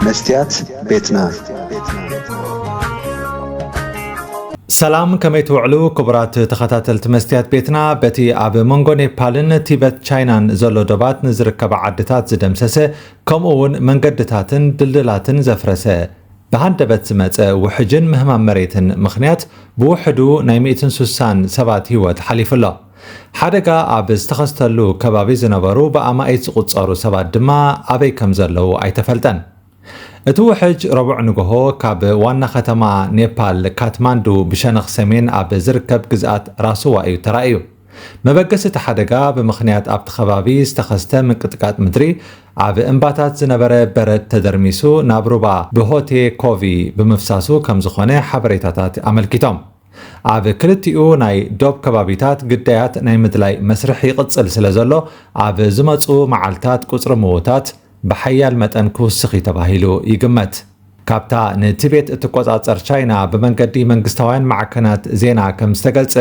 መስትያት ቤትና። ሰላም፣ ከመይ ትውዕሉ ክቡራት ተኸታተልቲ መስትያት ቤትና? በቲ ኣብ መንጎ ኔፓልን ቲበት ቻይናን ዘሎ ዶባት ንዝርከባ ዓድታት ዝደምሰሰ፣ ከምኡ እውን መንገድታትን ድልድላትን ዘፍረሰ፣ ብሃንደበት ዝመጸ ውሕጅን ምህማም መሬትን ምኽንያት ብውሕዱ ናይ ሚእትን ስሳን ሰባት ህይወት ሓሊፉ ኣሎ። ሓደጋ ኣብ ዝተኸስተሉ ከባቢ ዝነበሩ ብኣማኢት ዝቑጸሩ ሰባት ድማ ኣበይ ከም ዘለዉ ኣይተፈልጠን። እቲ ውሕጅ ረቡዕ ንግሆ ካብ ዋና ከተማ ኔፓል ካትማንዱ ብሸነኽ ሰሜን ኣብ ዝርከብ ግዝኣት ራሱዋ እዩ ተራእዩ። መበገሲ እቲ ሓደጋ ብምኽንያት ኣብቲ ከባቢ ዝተኸስተ ምንቅጥቃጥ ምድሪ ኣብ እምባታት ዝነበረ በረድ ተደርሚሱ ናብ ሩባ ብሆቴ ኮቪ ብምፍሳሱ ከም ዝኾነ ሓበሬታታት ኣመልኪቶም። ኣብ ክልቲኡ ናይ ዶብ ከባቢታት ግዳያት ናይ ምድላይ መስርሕ ይቕጽል ስለ ዘሎ ኣብ ዝመጹ መዓልታት ቁጽሪ ምዉታት ብሓያል መጠን ክውስኽ እዩ ተባሂሉ ይግመት። ካብታ ንቲቤት እትቆጻጸር ቻይና ብመንገዲ መንግስታውያን ማዕከናት ዜና ከም ዝተገልጸ፣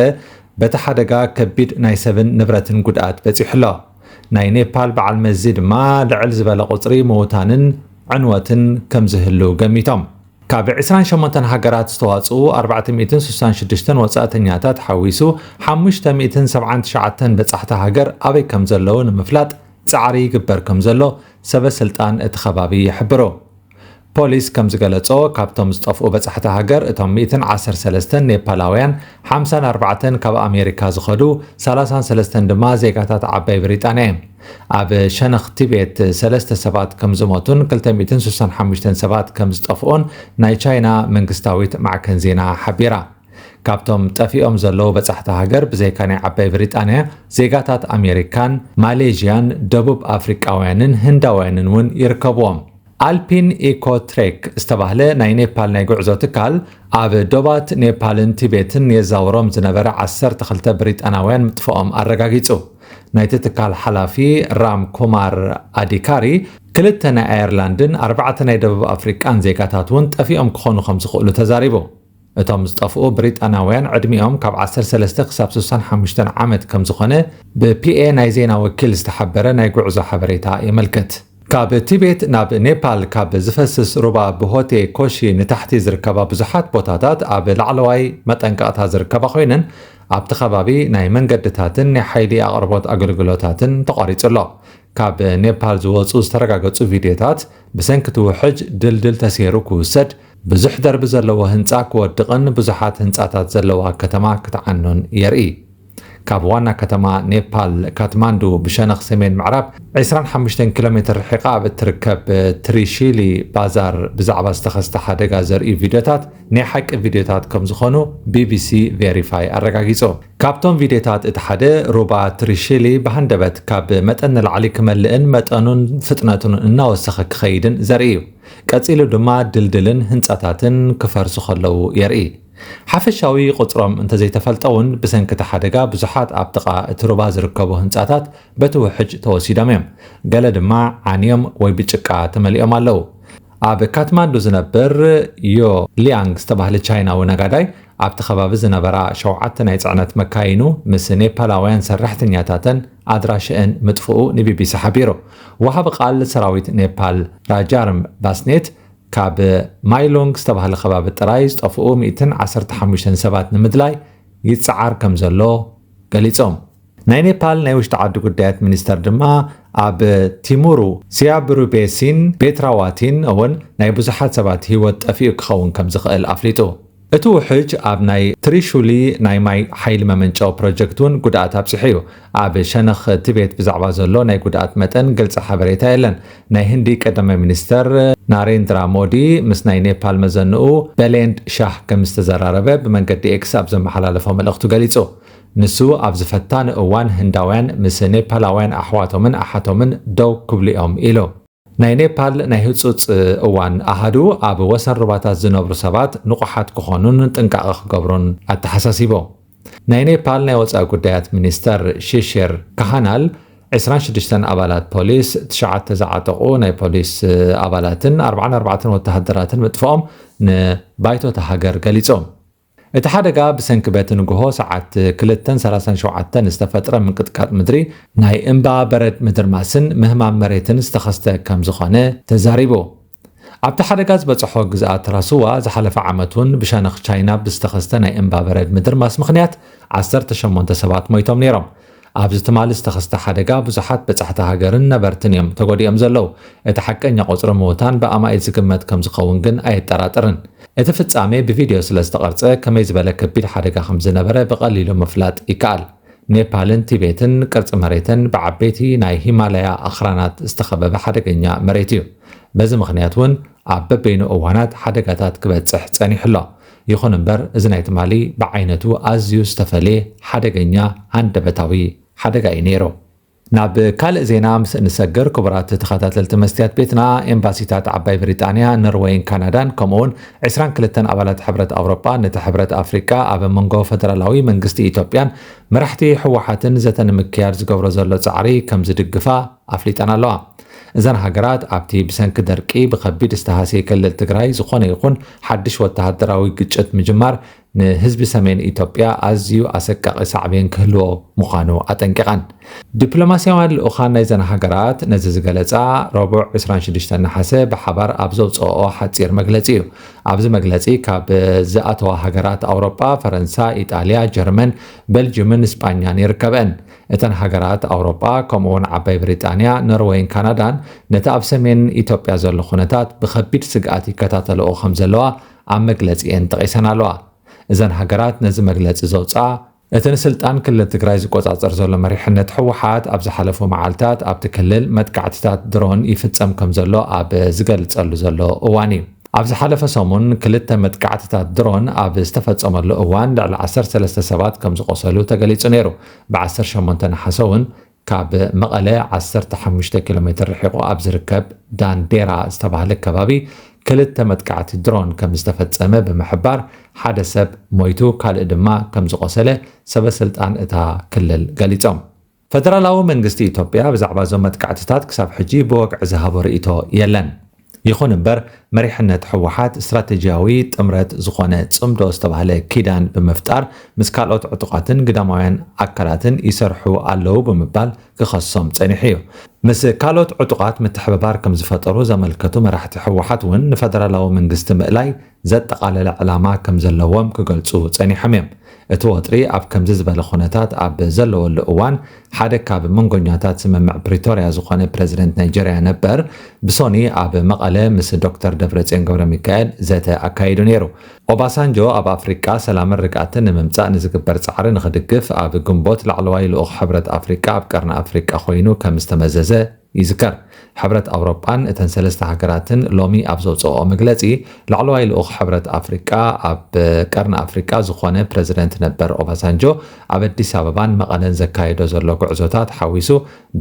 በቲ ሓደጋ ከቢድ ናይ ሰብን ንብረትን ጉድኣት በጺሑ ኣሎ። ናይ ኔፓል በዓል መዚ ድማ ልዕል ዝበለ ቁጽሪ ምዉታንን ዕንወትን ከም ዝህሉ ገሚቶም። ካብ ዕስራን ሸሞንተን ሃገራት ዝተዋጽኡ ኣርባዕተ ሚእትን ስሳን ሽዱሽተን ወጻእተኛታት ሓዊሱ ሓሙሽተ ሚእትን ሰብዓን ትሽዓተን በጻሕቲ ሃገር ኣበይ ከም ዘለዉ ንምፍላጥ ጻዕሪ ይግበር ከም ዘሎ ሰበ ስልጣን እቲ ከባቢ ይሕብሩ። ፖሊስ ከም ዝገለጾ፣ ካብቶም ዝጠፍኡ በጻሕቲ ሃገር እቶም ሚእትን ዓሰርተ ሰለስተን ኔፓላውያን፣ ሓምሳን ኣርባዕተን ካብ ኣሜሪካ ዝኸዱ፣ ሰላሳን ሰለስተን ድማ ዜጋታት ዓባይ ብሪጣንያ እዮም። ኣብ ሸነኽ ቲቤት ሰለስተ ሰባት ከም ዝሞቱን ክልተ ሚእትን ስሳን ሓሙሽተን ሰባት ከም ዝጠፍኡን ናይ ቻይና መንግስታዊት ማዕከን ዜና ሓቢራ። ካብቶም ጠፊኦም ዘለዉ በጻሕቲ ሃገር ብዘይካ ናይ ዓባይ ብሪጣንያ፣ ዜጋታት ኣሜሪካን ማሌዥያን፣ ደቡብ ኣፍሪቃውያንን ህንዳውያንን እውን ይርከብዎም። ኣልፒን ኢኮ ትሬክ ዝተባህለ ናይ ኔፓል ናይ ጉዕዞ ትካል፣ ኣብ ዶባት ኔፓልን ቲቤትን የዛውሮም ዝነበረ ዓሰርተ ክልተ ብሪጣናውያን ምጥፍኦም ኣረጋጊጹ። ናይቲ ትካል ሓላፊ ራም ኩማር ኣዲካሪ፣ ክልተ ናይ ኣየርላንድን ኣርባዕተ ናይ ደቡብ ኣፍሪቃን ዜጋታት እውን ጠፊኦም ክኾኑ ከም ዝኽእሉ ተዛሪቡ። እቶም ዝጠፍኡ ብሪጣናውያን ዕድሚኦም ካብ ዓሰርተ ሰለስተ ክሳብ ስሳን ሓሙሽተን ዓመት ከም ዝኾነ ብፒኤ ናይ ዜና ወኪል ዝተሓበረ ናይ ጉዕዞ ሓበሬታ የመልክት። ካብ ቲቤት ናብ ኔፓል ካብ ዝፈስስ ሩባ ብሆቴ ኮሺ ንታሕቲ ዝርከባ ብዙሓት ቦታታት ኣብ ላዕለዋይ መጠንቀቕታ ዝርከባ ኮይነን፣ ኣብቲ ከባቢ ናይ መንገድታትን ናይ ሓይሊ ኣቕርቦት ኣገልግሎታትን ተቋሪጹ ኣሎ። ካብ ኔፓል ዝወጹ ዝተረጋገጹ ቪድዮታት፣ ብሰንኪ እቲ ውሕጅ ድልድል ተሰይሩ ክውሰድ፣ ብዙሕ ደርቢ ዘለዎ ህንጻ ክወድቕን ብዙሓት ህንጻታት ዘለዋ ከተማ ክትዓኑን የርኢ። ካብ ዋና ከተማ ኔፓል ካትማንዱ ብሸነኽ ሰሜን ምዕራብ ዕስራን ሓሙሽተን ኪሎ ሜትር ርሒቓ ኣብ እትርከብ ትሪሺሊ ባዛር ብዛዕባ ዝተኸስተ ሓደጋ ዘርእዩ ቪድዮታት ናይ ሓቂ ቪድዮታት ከም ዝኾኑ ቢቢሲ ቬሪፋይ ኣረጋጊጹ። ካብቶም ቪድዮታት እቲ ሓደ ሩባ ትሪሺሊ ብሃንደበት ካብ መጠን ንላዕሊ ክመልእን መጠኑን ፍጥነቱን እናወሰኸ ክኸይድን ዘርኢ እዩ። ቀጺሉ ድማ ድልድልን ህንጻታትን ክፈርሱ ከለዉ የርኢ። ሓፈሻዊ ቁጽሮም እንተዘይተፈልጠ እውን ብሰንኪ እቲ ሓደጋ ብዙሓት ኣብ ጥቓ እቲ ሩባ ዝርከቡ ህንጻታት በቲ ውሕጅ ተወሲዶም እዮም። ገለ ድማ ዓንዮም ወይ ብጭቃ ተመሊኦም ኣለዉ። ኣብ ካትማንዱ ዝነብር ዮ ሊያንግ ዝተባህለ ቻይናዊ ነጋዳይ ኣብቲ ከባቢ ዝነበራ ሸውዓተ ናይ ጽዕነት መካይኑ ምስ ኔፓላውያን ሰራሕተኛታተን ኣድራሽአን ምጥፍኡ ንቢቢሲ ሓቢሩ። ወሃቢ ቃል ሰራዊት ኔፓል ራጃርም ባስኔት ካብ ማይሎንግ ዝተባህለ ከባቢ ጥራይ ዝጠፍኡ ሚእትን ዓሰርተ ሓሙሽተን ሰባት ንምድላይ ይጸዓር ከም ዘሎ ገሊጾም። ናይ ኔፓል ናይ ውሽጢ ዓዲ ጉዳያት ሚኒስተር ድማ ኣብ ቲሙሩ ሲያብሩቤሲን ቤትራዋቲን እውን ናይ ብዙሓት ሰባት ህይወት ጠፊኡ ክኸውን ከም ዝኽእል ኣፍሊጡ። እቲ ውሕጅ ኣብ ናይ ትሪሹሊ ናይ ማይ ሓይሊ መመንጨዊ ፕሮጀክት እውን ጉድኣት ኣብፂሑ እዩ። ኣብ ሸነኽ ቲቤት ብዛዕባ ዘሎ ናይ ጉድኣት መጠን ግልፂ ሓበሬታ የለን። ናይ ህንዲ ቀዳማይ ሚኒስተር ናሬንድራ ሞዲ ምስ ናይ ኔፓል መዘንኡ በሌንድ ሻህ ከም ዝተዘራረበ ብመንገዲ ኤክስ ኣብ ዘመሓላለፎ መልእኽቱ ገሊጹ። ንሱ ኣብዚ ፈታኒ እዋን ህንዳውያን ምስ ኔፓላውያን ኣሕዋቶምን ኣሓቶምን ደው ክብሉ እዮም ኢሉ። ናይ ኔፓል ናይ ህጹጽ እዋን ኣሃዱ ኣብ ወሰን ሩባታት ዝነብሩ ሰባት ንቑሓት ክኾኑን ጥንቃቐ ክገብሩን ኣተሓሳሲቡ። ናይ ኔፓል ናይ ወጻኢ ጉዳያት ሚኒስተር ሺሽር ካሃናል ዕስራን ሽዱሽተን ኣባላት ፖሊስ፣ ትሽዓተ ዝዓጠቑ ናይ ፖሊስ ኣባላትን ኣርባዓን ኣርባዕተን ወተሃደራትን ምጥፍኦም ንባይቶ እታ ሃገር ገሊጹ። እቲ ሓደጋ ብሰንኪ በቲ ንግሆ ሰዓት ክልተን ሰላሳን ሸውዓተን ዝተፈጥረ ምንቅጥቃጥ ምድሪ፣ ናይ እምባ በረድ ምድርማስን ምህማም መሬትን ዝተኸስተ ከም ዝኾነ ተዛሪቡ። ኣብቲ ሓደጋ ዝበፅሖ ግዝኣት ራስዋ ዝሓለፈ ዓመት እውን ብሸነኽ ቻይና ብዝተኸስተ ናይ እምባ በረድ ምድርማስ ምኽንያት ዓሰርተ ሸሞንተ ሰባት ሞይቶም ነይሮም። ኣብዚ ትማሊ ዝተኸስተ ሓደጋ ብዙሓት በጻሕቲ ሃገርን ነበርትን እዮም ተጎዲኦም ዘለዉ። እቲ ሓቀኛ ቁጽሪ ምዉታን ብኣማኢት ዝግመት ከም ዝኸውን ግን ኣየጠራጥርን። እቲ ፍጻሜ ብቪድዮ ስለ ዝተቐርጸ ከመይ ዝበለ ከቢድ ሓደጋ ከም ዝነበረ ብቐሊሉ ምፍላጥ ይከኣል። ኔፓልን ቲቤትን ቅርጺ መሬተን ብዓበይቲ ናይ ሂማላያ ኣኽራናት ዝተኸበበ ሓደገኛ መሬት እዩ። በዚ ምኽንያት እውን ኣብ በበይኑ እዋናት ሓደጋታት ክበጽሕ ጸኒሑ ኣሎ። ይኹን እምበር፣ እዚ ናይ ትማሊ ብዓይነቱ ኣዝዩ ዝተፈልየ ሓደገኛ ሃንደበታዊ ሓደጋ እዩ ነይሩ። ናብ ካልእ ዜና ምስ እንሰግር፣ ክቡራት ተኸታተልቲ መስትያት ቤትና፣ ኤምባሲታት ዓባይ ብሪጣንያ፣ ኖርወይን ካናዳን፣ ከምኡውን ዕስራን ክልተን ኣባላት ሕብረት ኣውሮጳ፣ ነቲ ሕብረት ኣፍሪቃ ኣብ መንጎ ፈደራላዊ መንግስቲ ኢትዮጵያን መራሕቲ ህወሓትን ዘተ ንምክያድ ዝገብሮ ዘሎ ጻዕሪ ከም ዝድግፋ ኣፍሊጠን ኣለዋ። እዘን ሃገራት ኣብቲ ብሰንኪ ደርቂ ብኸቢድ ዝተሃስየ ክልል ትግራይ ዝኾነ ይኹን ሓድሽ ወተሃደራዊ ግጭት ምጅማር ንህዝቢ ሰሜን ኢትዮጵያ ኣዝዩ ኣሰቃቒ ሳዕቤን ክህልዎ ምዃኑ ኣጠንቂቐን። ዲፕሎማስያውያን ልኡኻን ናይዘን ሃገራት ነዚ ዝገለጻ ረቡዕ ዕስራን ሽዱሽተን ነሓሰ ብሓባር ኣብ ዘውፅኦ ሓፂር መግለፂ እዩ። ኣብዚ መግለፂ ካብ ዝኣተዋ ሃገራት ኣውሮጳ ፈረንሳ፣ ኢጣልያ፣ ጀርመን፣ ቤልጅምን ስጳኛን ይርከበን። እተን ሃገራት ኣውሮጳ ከምኡውን ዓባይ ብሪጣንያ፣ ኖርወይን ካናዳን ነቲ ኣብ ሰሜን ኢትዮጵያ ዘሎ ኩነታት ብኸቢድ ስግኣት ይከታተልኦ ከም ዘለዋ ኣብ መግለፂኤን ጠቒሰን ኣለዋ። እዘን ሃገራት ነዚ መግለፂ ዘውፅኣ እቲ ንስልጣን ክልል ትግራይ ዝቆጻጸር ዘሎ መሪሕነት ህወሓት ኣብ ዝሓለፉ መዓልታት ኣብቲ ክልል መጥቃዕትታት ድሮን ይፍጸም ከም ዘሎ ኣብ ዝገልጸሉ ዘሎ እዋን እዩ። ኣብ ዝሓለፈ ሰሙን ክልተ መጥቃዕትታት ድሮን ኣብ ዝተፈጸመሉ እዋን ልዕሊ ዓሰርተ ሰለስተ ሰባት ከም ዝቖሰሉ ተገሊጹ ነይሩ። ብ ዓሰርተ ሸሞንተ ነሓሰ እውን ካብ መቐለ ዓሰርተ ሓሙሽተ ኪሎ ሜትር ርሒቑ ኣብ ዝርከብ ዳንዴራ ዝተባህለ ከባቢ ክልተ መጥቃዕቲ ድሮን ከም ዝተፈጸመ ብምሕባር ሓደ ሰብ ሞይቱ ካልእ ድማ ከም ዝቖሰለ ሰበ ስልጣን እታ ክልል ገሊጾም። ፈደራላዊ መንግስቲ ኢትዮጵያ ብዛዕባ እዞም መጥቃዕትታት ክሳብ ሕጂ ብወግዒ ዝሃቦ ርእይቶ የለን። ይኹን እምበር መሪሕነት ህወሓት ስትራቴጂያዊ ጥምረት ዝኾነ ጽምዶ ዝተባህለ ኪዳን ብምፍጣር ምስ ካልኦት ዕጡቓትን ግዳማውያን ኣካላትን ይሰርሑ ኣለዉ ብምባል ክኸሶም ጸኒሑ እዩ። ምስ ካልኦት ዕጡቓት ምትሕብባር ከም ዝፈጠሩ ዘመልከቱ መራሕቲ ህወሓት እውን ንፈደራላዊ መንግስቲ ምእላይ ዘጠቓለለ ዕላማ ከም ዘለዎም ክገልጹ ጸኒሖም እዮም። እቲ ወጥሪ ኣብ ከምዚ ዝበለ ኩነታት ኣብ ዘለወሉ እዋን ሓደ ካብ መንጎኛታት ስምምዕ ፕሪቶርያ ዝኾነ ፕረዚደንት ናይጀርያ ነበር ብሶኒ ኣብ መቐለ ምስ ዶክተር ደብረጽዮን ገብረ ሚካኤል ዘተ ኣካይዱ ነይሩ። ኦባሳንጆ ኣብ ኣፍሪቃ ሰላምን ርግኣትን ንምምጻእ ንዝግበር ጻዕሪ ንኽድግፍ ኣብ ግንቦት ላዕለዋይ ልኡኽ ሕብረት ኣፍሪቃ ኣብ ቀርኒ ኣፍሪቃ ኮይኑ ከም ዝተመዘዘ ይዝከር። ሕብረት ኣውሮጳን እተን ሰለስተ ሃገራትን ሎሚ ኣብ ዘውፅኦ መግለፂ ላዕለዋይ ልኡኽ ሕብረት ኣፍሪቃ ኣብ ቀርኒ ኣፍሪቃ ዝኾነ ፕረዚደንት ነበር ኦባሳንጆ ኣብ ኣዲስ ኣበባን መቐለን ዘካየዶ ዘሎ ጉዕዞታት ሓዊሱ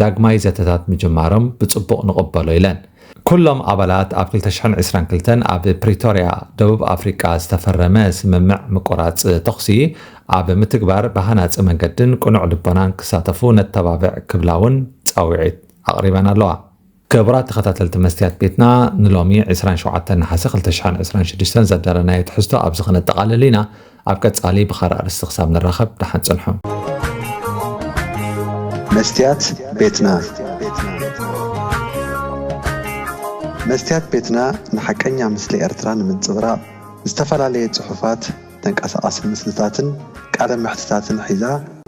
ዳግማይ ዘተታት ምጅማሮም ብፅቡቕ ንቕበሎ ኢለን። ኩሎም ኣባላት ኣብ ክልተ ሽሕን ዕስራን ክልተን ኣብ ፕሪቶርያ ደቡብ ኣፍሪቃ ዝተፈረመ ስምምዕ ምቁራፅ ተኹሲ ኣብ ምትግባር ብሃናፂ መንገድን ቅኑዕ ልቦናን ክሳተፉ ነተባብዕ ክብላ እውን ፃውዒት ኣቕሪበን ኣለዋ። ክቡራት ተኸታተልቲ መስትያት ቤትና ንሎሚ ዕስራን ሸውዓተን ነሓሰ ክልተ ሽሕን ዕስራን ሽዱሽተን ዘዳለናዮ ትሕዝቶ ኣብዚ ክነጠቓልል ኢና። ኣብ ቀጻሊ ብኻልእ ኣርእስቲ ክሳብ ንራኸብ ደሓን ጽንሑ። መስትያት ቤትና። መስትያት ቤትና ንሓቀኛ ምስሊ ኤርትራ ንምንጽብራቕ ዝተፈላለየ ጽሑፋት፣ ተንቀሳቓሲ ምስልታትን ቃለ መሕትታትን ሒዛ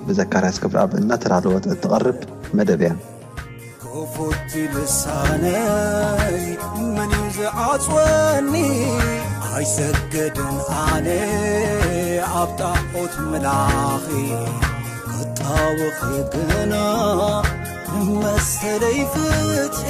ብዘካርያስ ክብረኣብ እናተዳለወት እትቐርብ መደብ እያ። ክፉት ልሳነይ መን እዩ ዝዓጽወኒ? ኣይሰግድን ኣነ ኣብ ጣዖት ምላኺ፣ ክጣወኺ ግና መሰለይ ፍትሒ።